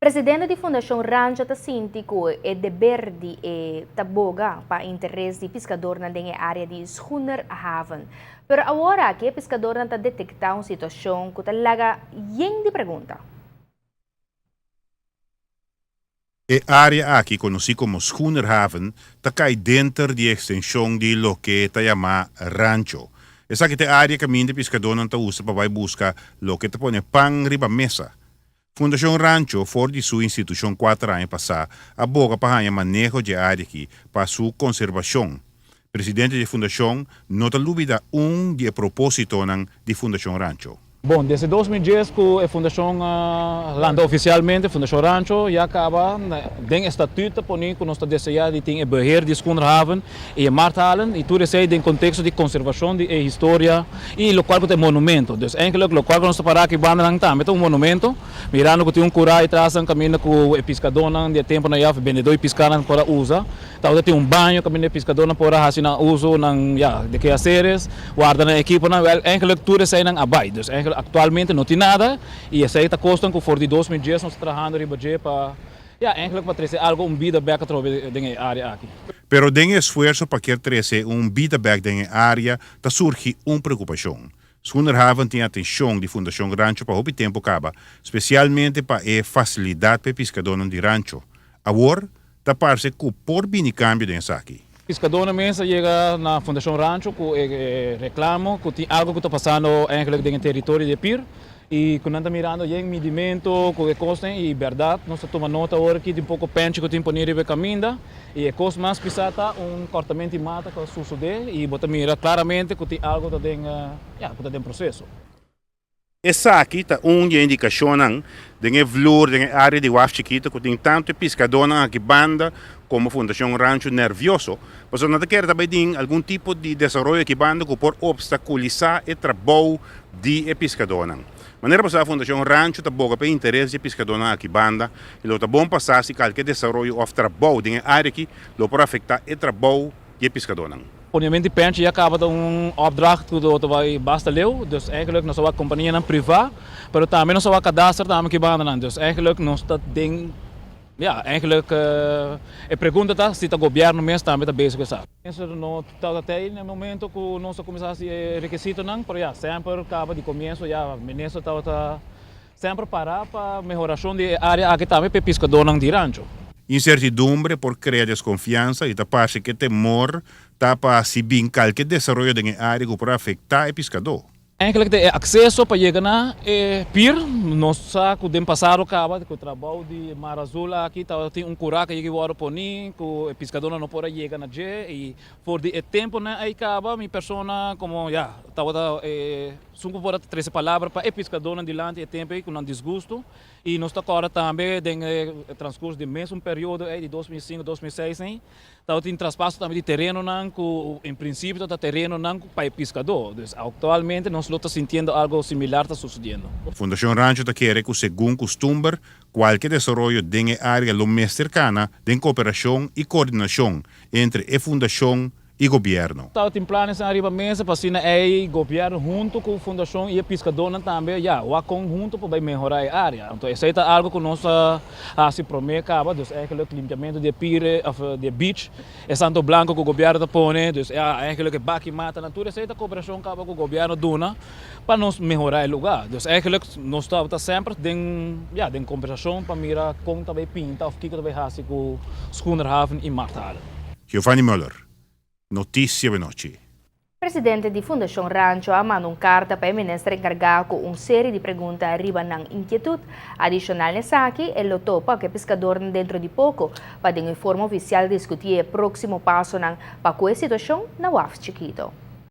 Presidente di Fundashon Rancho ta sinti ku e deber di e ta boga pa interes di piskadornan den e área di Schoenerhaven. Pero awor aki e piskadornan ta detektá un situashon ku ta laga yen di pregunta. E área aki, konosí komo Schoenerhaven, ta kai denter di e ekstenshon di loke ta yamá Rancho. Esaki ta e área kaminda e piskadónan ta usa pa bai buska loke ta pone pan riba mesa. Fundashon Rancho, for di su institushon kuater aña pasá, a boga pa haña maneho dje área aki pa su konserbashon. Presidente dje fundashon no ta lubida un di e propósitonan di Fundashon Rancho. Bon, desde 2010 ku e fundashon a lanta ofisialmente, Fundashon Rancho, ya kaba den e statut ta poni ku nos ta deseá di tin e beheer di Schoenderhaven i e Marthalen i tur esei den konteksto di konservashon di e historia i lokual ku ta e monumento. Dus eigenlik lokual ku nos ta pará aki bandanan tambe ta un monumento, mirando ku tin un kurá atrasnan kaminda ku e piskadónan di e tempunan ya òf e bendedó di piskanan por a usa. Tabata tin un baño kaminda e piskadónan por a hasi nan uso, nan ya, de kehaseres, warda nan ekiponan. Wèl, eigenlik tur eseinan a bai. Dus eigenlik aktualmente no tin nada i esei ta kosnan ku for di 2010 nos ta trahando riba dje pa, ya, eigenlik pa trese algu, un bida bèk atrobe den e área aki. Pero den e esfuerso pa kier trese un bida bèk den e área ta surgi un preokupashon. Schoenerhaven tin atenshon di Fundashon Rancho pa hopi tempu kaba, spesialmente pa e fasilidat pa e piskadónan di rancho. Awor, ta parse ku por bini kambio den esaki. Piskadónan mes a yega na Fundashon Rancho ku e reklamo ku tin algu ku ta pasando eigenlijk den e teritorio di e pir i ku nan ta mirando yen midimento ku e kosnan i bèrdat nos ta tuma nota awor aki di un poko pènchi ku tin pone riba e kaminda i e kos mas pisá ta un kòrtamento di mata ku a susodé i bo ta mira klaramente ku tin algu ta den ya ku ta den proseso. Esaki ta un di e indikashonnan den e vloer den e área di waf chikito ku tin tantu e piskadónan aki banda komo Fundashon Rancho nervioso pasobra nan ta kere ta bai tin algun tipo di desaroyo aki banda ku por opstakulisá e trabou di e piskadónan. Manera bo sa Fundashon Rancho ta boga pa e interes di e piskadónan aki banda i lo ta bon pa sa si kalke desaroyo òf trabou den e área aki lo por afektá e trabou di e piskadónan. Ponementu di penchi ya kaba ta un opdracht ku lo ta bai basta leu, dus eigenlijk nos a wak kompanianan privá, pero tambe nos a wak kadaster tambe ki bandanan, dus eigenlijk nos ta den, ya, eigenlijk e pregunta ta si ta gobièrnu mes tambe ta bezig ku esaki. Minister no tabata tei na e momento ku nos a kuminsá hasi e rekisitonan, pero ya, semper kaba di komienso ya minister tabata semper pará pa mehorashon di e área aki tambe pa e piskadónan di rancho. Insertidumbre por krea deskonfiansa i ta parse ku e temor ta pa si bin kalke desaroyo den e área ku por afektá e piskadó. Eigenlijk ta e akseso pa yega na e pir. Nos sa ku den pasado kaba ku trabou di Mar Azul aki tabatin un kurá ku yega wòrdu poní ku e piskadónan no por a yega na dje i for di e tempunan ei kaba mi persona komo ya tabata e esun ku por a trese palabra pa e piskadónan dilanti e tempu ei ku nan disgustu. I nos ta kòrda tambe den e transkurso di e mesun periodo ei di 2005, 2006 ei, tabatin traspaso tambe di terenonan ku en prinsipio tabata terenonan pa e piskadó. Dus aktualmente nos lo ta sintiendo algo similar ta susediendo. Fundashon Rancho ta kere ku segun kustumber, kualke desaroyo den e área lo mester kana den kooperashon i koordinashon entre e fundashon i gobièrnu. Tabatin planesnan riba mesa pa asina ei gobièrnu huntu ku fundashon i e piskadónan tambe ya wak kon huntu por bai mehorá e área. Anto esei ta algu ku nos a hasi promé kaba, dus eigenlijk limpiamentu di e pire òf di e beach, e santo blanko ku gobièrnu ta pone, dus ya eigenlijk e baki matanan tur esei ta koperashon kaba ku gobièrnu duna pa nos mehorá e lugá. Dus eigenlijk nos tabata semper den ya den kombersashon pa mira kon ta bai pinta òf kiko ta bai hasi ku Schoenerhaven i Markthalen. Giovanni Muller, Noticia Benochi. Presidente di Fundashon Rancho a manda un karta pa e minister enkargá ku un seri di pregunta riba nan inkietut. Adishonal na esaki, e lo topa ku e piskadornan dentro di poko pa den un forma ofisial diskutí e próksimo pasonan pa ku e situashon na waf chikito.